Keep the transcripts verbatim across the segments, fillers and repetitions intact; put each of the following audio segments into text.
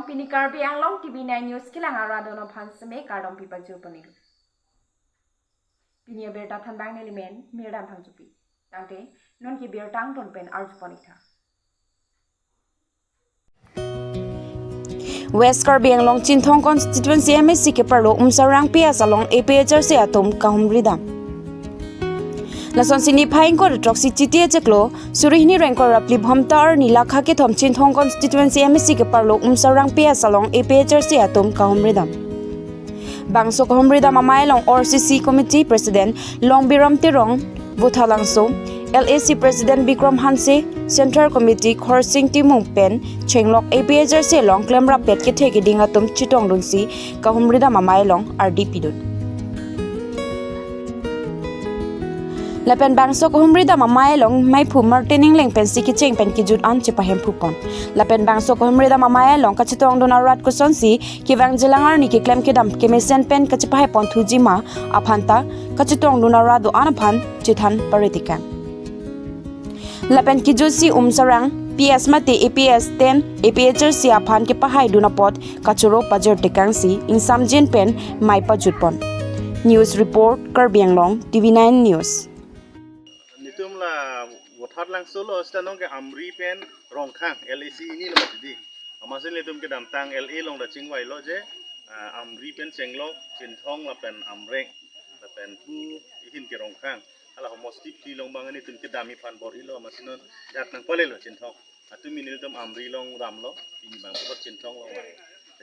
Pini Karbi Anglong T V nine News kelang arat atum aphan seme kardom pipajir ponlo. Pini abirta thanbang nelimen Mirdan Phangchopi. Tangte non ke birta angton pen arju pon-ik tha. West Karbi Anglong Chinthong Constituency M A C keparlo Umsarang P S along A P H L C atum kahumri dam. Lasonsi niphai ingkoi ra throksi Chiti achiklo, suri hini ra ingkoi ra phli Bhomta arni lakha kethom Chinthong Constituency M A C keparlo Umsarang P S along A P H L C atum kahumri dam. Bangso kahumri dam amei along R C C Committee President Longbiram Terang, Vothatlangso, L A C President Bikram Hanse, Central Committee Khorsing Timung pen chenglok A P H L C along klemrappet kethe keding atum chetongdunsi kahumri dam amei along ardi pidun. Lapen bangso kahumri dam amei along meiphu Martin Engleng pensi kecheng pen kejut an chepahemphu pon. Lapen bangso kahumri dam amei along kachetongdun arat kosonsi kevang jilang arni keklem kedam kemesen pen kachepahai pon thuji ma aphanta kachetongdun arat do-an aphan chethan pare tekang. Lapen kejutsi Umsarang P S mate A P S ten A P H L C aphan kepahaidun apot kachoro pajir tekangsi ingsamjin pen mei pajut pon. News report, Karbi Anglong T V nine News. Netum la Vothatlangso lo, seta non ke Amri pen Rongkhang L A C hini lo mati di. Amatsi netum kedamtang L A along ta chingvailo je, ah, Amri pen chenglok, Chinthong lapen Amreng, lapen pu ihin ke Rongkhang. Hala homosti phli along abang netum kedam aphan bor-ilo, amatsi non dak nangpalelo Chinthong. Atum pini netum Amri along damlo, pini abang puthot Chinthong along.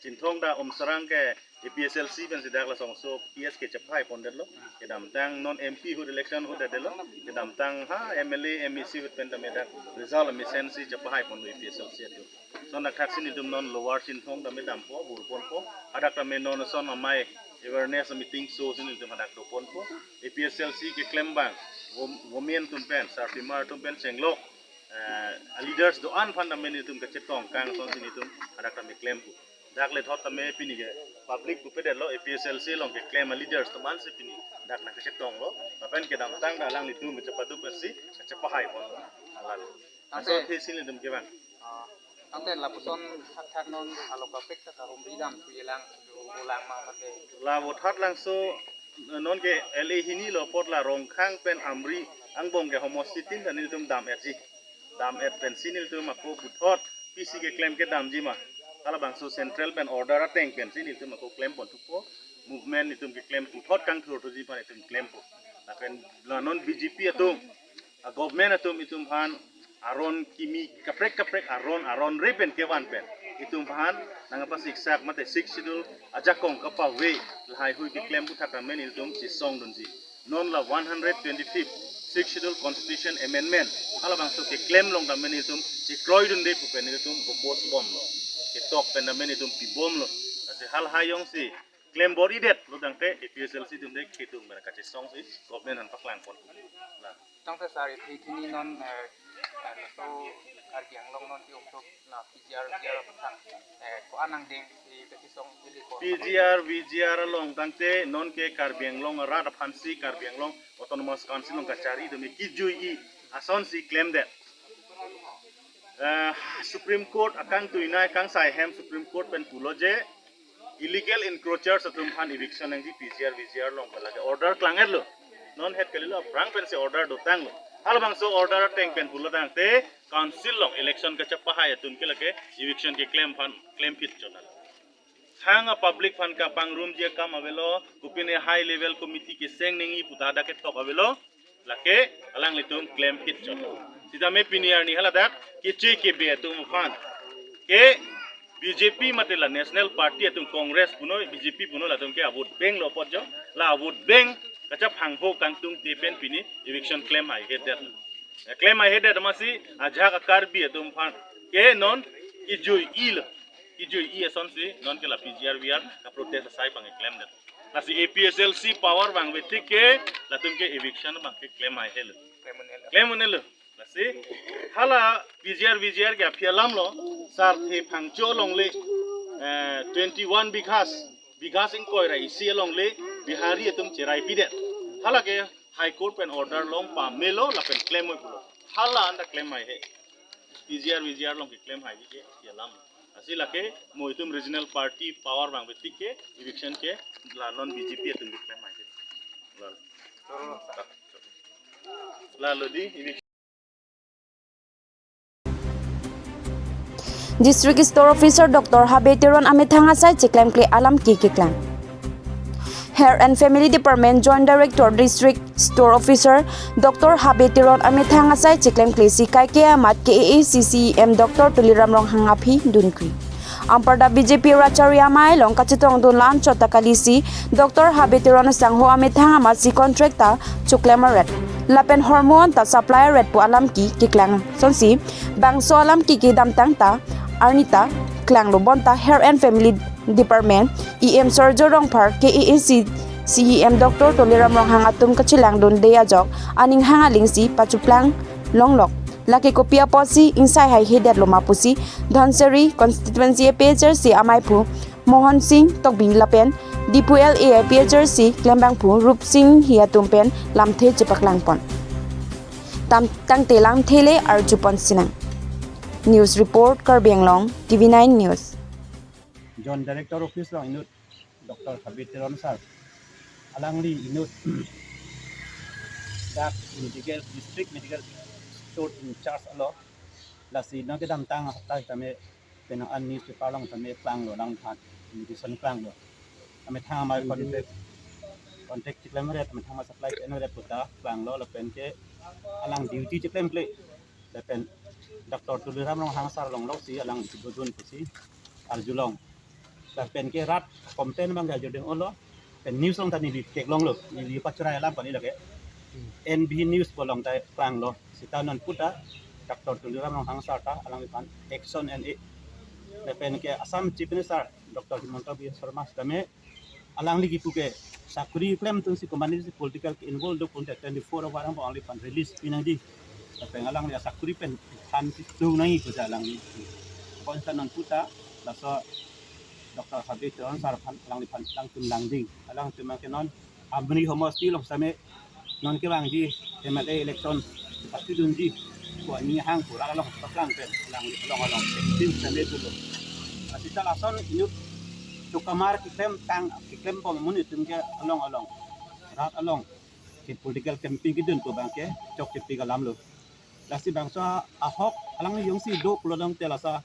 Chinthong ta Umsarang ke A P H L C pensi dak lasonso P S kechepahai pondetlo. Kedamtang non M P ahut election ahut detlo. Kedamtang ha M L A, M A C ahut pen tame dak result mesensi chepahai ponlo A P H L C atum. Lason dak thaksi netum non Lower Chinthong tame dampo, bor ponpo. Hadak tame non ason amei awareness meeting so si netum hadak do ponpo. A P H L C keklem abang, wom-, women atum pen, sarpimar atum pen chenglok, eh, leaders do-an aphan tame netum kachetong kang asonsi netum hadak tame klempo. Dak lethot tame pini ke public pupedetlo, A P H L C along keklem leaders atum ansi pini dak nangkachetonglo. Lapen kedamtang ta alanglitum kachepaduk pensi kachepahai ponlo. Alang. Tangte aso thesi netum kevang. Ah, tangte lapuson thakthak non along kaprek ta kahumri dam thujelang, ulang ma mate. La Vothatlangso non ke L A hini lo apot la Rongkhang pen Amri angbong ke homosti tin ta netum dam-etji. Dam-et pensi netum ako puthot pisi keklem kedamji ma. Halabangso central pen order ateng pensi netum ako klem pon thupo. Movement netum keklem puthot kangthur thuji aphan netum klempo. Lapen la non B J P atum, a government atum itum aphan aron kimi kaprek kaprek aron, aron re pen kevan pen itum aphan nangpasiksak mate Sixth Schedule ajakong kapave lahai hui keklem puthak tame netum chesongdunji. Non la one hundred twenty-fifth Sixth Schedule Constitution Amendment halabangso keklem along tame netum chekroidunde pu pen netum oppose bomlo. Ketok pen tame netum pibomlo. Lasi halahai jongsi klem bor-idetlo tangte A P H L C atum de kedung mena kachesongsi government aphan paklang pon. La. Tangte sir, ithi hini non, eh, eh, laso Karbi Anglong non ke umtuk na P G R, V G R aphan, eh, ko-an angdengsi kachesong ili ko. P G R, V G R along tangte non ke Karbi Anglong arat aphansi Karbi Anglong Autonomous Council along kachari atum kejui-i asonsi klemdet. Eh, Supreme Court akangtui nai kangsai ahem Supreme Court pen pulo je illegal encroachers atum aphan eviction nangji P G R, V G R along pen lake order klang-etlo. Non het kalilo aphrang pensi order dotanglo. Halabangso order ateng pen pulo tangte council along election kachepahai atum ke lake eviction keklem aphan klemphit chot. Thang a public aphan kapangrumji akam avelo, kopine high level committee keseng nangji pu ta hadak ketok avelo, lake alanglitum klemphit chot. Sitame pini arni haladak keche kebe atum aphan ke B J P mate la National Party atum, Congress puno, B J P puno, latum ke a vote bank lo apot jo, la a vote bank kachephangpho kangtungte pen pini eviction klem haihedet. Klem haihedet amatsi ajahak a Karbi atum aphan ke non kejui-ilo. Kejui-i asonsi non ke la P G R V G R kaprotest asai abang keklemdet. Lasi A P H L C power vangve tik ke latum ke eviction abang ke klem haihelo. Klem un-elo. Lasi hala P G R V G R ke aphi alamlo, Sarthe Phangcho alongle, eh, twenty-one bighas, bighas ingkoi ra isi alongle Bihari atum cherai pidet. Hala ke High Court pen order long pamelo lapen klem oi pulo. Hala anta klem haihe. P G R V G R along keklem haihe ke aphi alam. Lasi lake mo itum regional party power abang betik ke eviction ke la non B J P atum keklem aje. La, la lo di eviction. District Store Officer Doctor Habe Teron amethang asai chiklemkle alam ke keklang. Health and Family Department Joint Director District Store Officer Doctor Habe Teron amethang asai chiklemkle si kaike amat K A A C C E M Doctor Tuliram Ronghang aphi dunkri. Anparta B J P Rachari amei along kachetongdun la-anchot ta kalisi Doctor Habe Teron asangho amethang amat si contract ta choklem aret lapen hormone ta supply aret pu alam ke keklang asonsi bangso alam ke kedamtang ta arni ta klanglo bonta Health and Family Department E M Surjya Rongphar K A A C C E M Doctor Tuliram Ronghang atum kachelangdunde ajok aning hang alingsi pachuplang longlok. Lake kopi apotsi ingsai haihedetlo ma pusi Dhansiri Constituency A P H L C amaiphu Mohan Singh Tokbi lapen Diphu L A A P H L C klembangphu Rup Singh Enghi atum pen lamthe chepaklangpon. Tam tangte lamthe le arjupon sinang. News report Karbi Anglong, T V nine News. Joint Director Office along inut Doctor Habe Teron sir alangli inut dak medical, district medical store in charge alo. Lasi non kedamtang hapta tame penang an newspaper along tame klanglo, alangliphan invitation klanglo. Amethang amei contact, contact chiklem aret, amethang amei supply chiklem aret puta klanglo lapen ke alang duty chiklemkle. Lapen Doctor Tuliram Ronghang sir longloksi alang chibodun pusi arjulong. Lapen ke rat complain abang arjuding olo. Pen news along ta neli theklonglo. Neli pachurai alam pani lake. N B News pu along ta klanglo. Seta non puta Doctor Tuliram Ronghang sir ta alangliphan action en-e. Lapen ke Assam Chief Minister Doctor Himanta Biswa Sarma sitame alangli kipu ke sakori klemdunsi komatne si political ke involve do pun te twenty-four hour angbong alangliphan release pinangji. Lapen alangli asakori pen thansi tu nangji puja alangli. Bonta non puta laso Doctor Habe Teron sir aphan alangliphan alangtum langding. Alangtum ke non Amri homosti along sitame non kevangji M L A election pati dunji. Ko ani hang ko rat along paklang pen alangli along along tim sitame tulo. Asita lason inut chokamar keklem tang keklem pom amonit atum ke along along rat along ke political campaign kedun pu abang ke chokche pik alamlo. Lasi bangso ahok alangli jongsi do pulo tangte lasa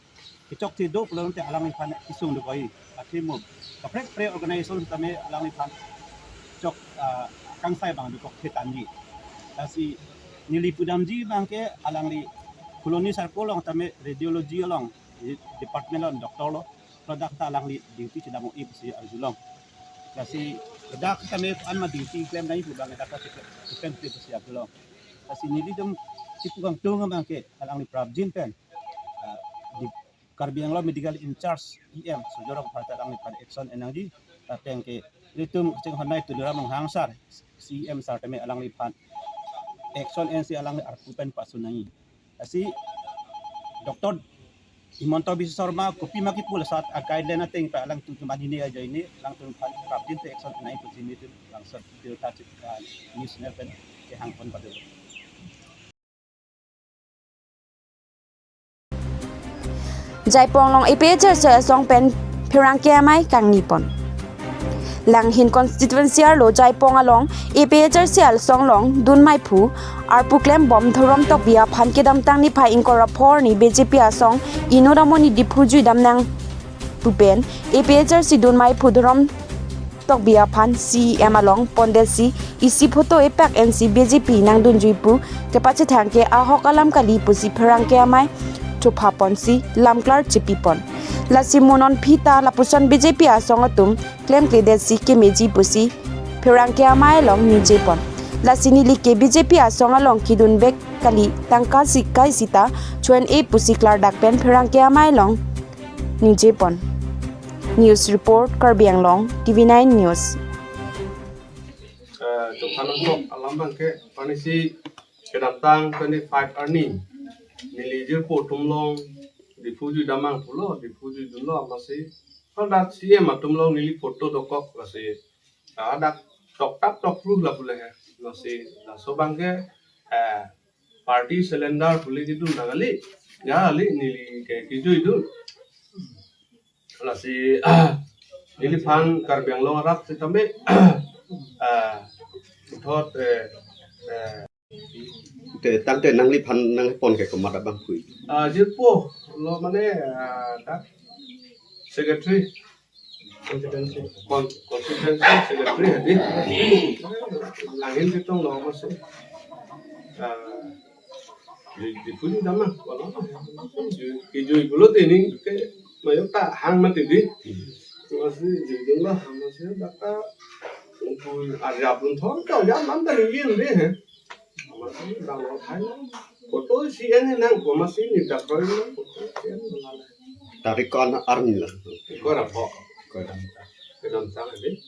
kechokche do pulo tangte alangliphan kesung dokok-i. Athema kaprek kaprek organization tame alangliphan chok, ah, kangsai abang dokok thetanji. Lasi neli pudamji abang ke alangli Colony Circle along tame radiology along department along doctor lo. Ladak ta alangli duty chedam-i pusi arjulong. Lasi ladak tame an ma duty klem nangji pu abang ladak ta klem klem pusi arjulong. Lasi nelitum chipu kangtung abang ke alangli prapjin pen, ah, di Karbi Anglong Medical In Charge E M Surjya Rongphar ta alangliphan action en nangji. Lapen ke ilitum kachinghon nai Tuliram Ronghang sir, C E M sir tame alangliphan action ensi alangli arpu pen pasun nangji. Lasi Doctor Himanta Biswa Sarma kopi ma kipu lasat a guideline ateng pa alangtum kemanine ajoine alangtum phan prapjin te action nai pusi nelitum langsat dil ta chik, ah, news channel pen kehangpon padu. Jaipong along A P H L C asong pen pherangke amei kangnipon. Langhin constituency arlo Jaipong along A P H L C asong along dunmeiphu arpu klembom Dhorom Tokbi aphan kedamtang niphai ingkoi ra pho arni B J P asong inut amonit Diphu jui damnang pu pen A P H L C dunmeiphu Dhorom Tokbi aphan C E M along pondetsi isi photo epak ensi B J P nangdunjui pu kepachethang ke ahok alam kali pusi pherangke amei thupha ponsi lamklar chepipon. Lasi mo non aphi ta lapuson B J P asong atum klemkledetsi kemeji pusi pherangke amei along ningje pon. Lasi neli ke B J P asong along kedunvek kali, tangka si kai sita cho-en-e pusi klardak pen pherangke amei along ningje pon. News report, Karbi Anglong, T V nine News. Eh, chokhan nangkok alam abang ke, panisi kedamtang twenty-five arni neli jirpo atum along Diphu jui damnang pulo, Diphu jui dunlo, amatsi hadak C E M atum along neli photo dokok, lasi hadak toktak tokru lapu le he. Lasi laso abang ke, eh, party cylinder pule kedun nang kali. Ya kali neli ke kejui dun. Lasi neliphan Karbi Anglong arat sitame ah, thot eh, eh, Te tangte nangliphan nangpon ke komat abang kui. Ah, jirpo lo mane ah, dak secretary constituency con- constituency secretary hadi langhin sitong lo masi ah, di di puli dama wala kijui pulo tining ke mayok ta hang mati di masi jui dun lo masi dak ta ungkui arjap dun thon ka arjap man ta ringin di he. Masi dang lo thai lo. Photo C N nang ko masi ni ta kroi lo photo C N lo la. Tarik ko an army la. Ko ra pho. Ko ra. Kedam sang ade.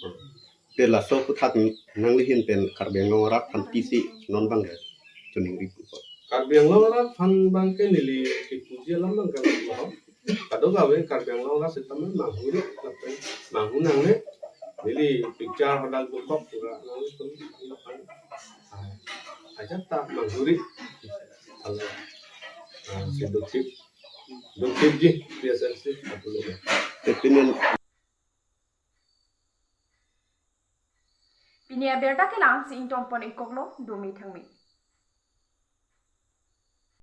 Te laso puthak nanglihin pen Karbi Anglong arat aphan pisi non bang ya. Chuning ripu ko. Karbi Anglong arat aphan bang ke neli kipuji alam bang ke lo. Kadokave Karbi Anglong arat sitame manghuri lapen manghu nangne neli picture hadak dokok pura nang tum ajat ta manghuri alo ah, si doksip doksip ji P S L C apolo. Te pinin Pini abirta ke la-an si ingtonpon ikoklo, dome thangme.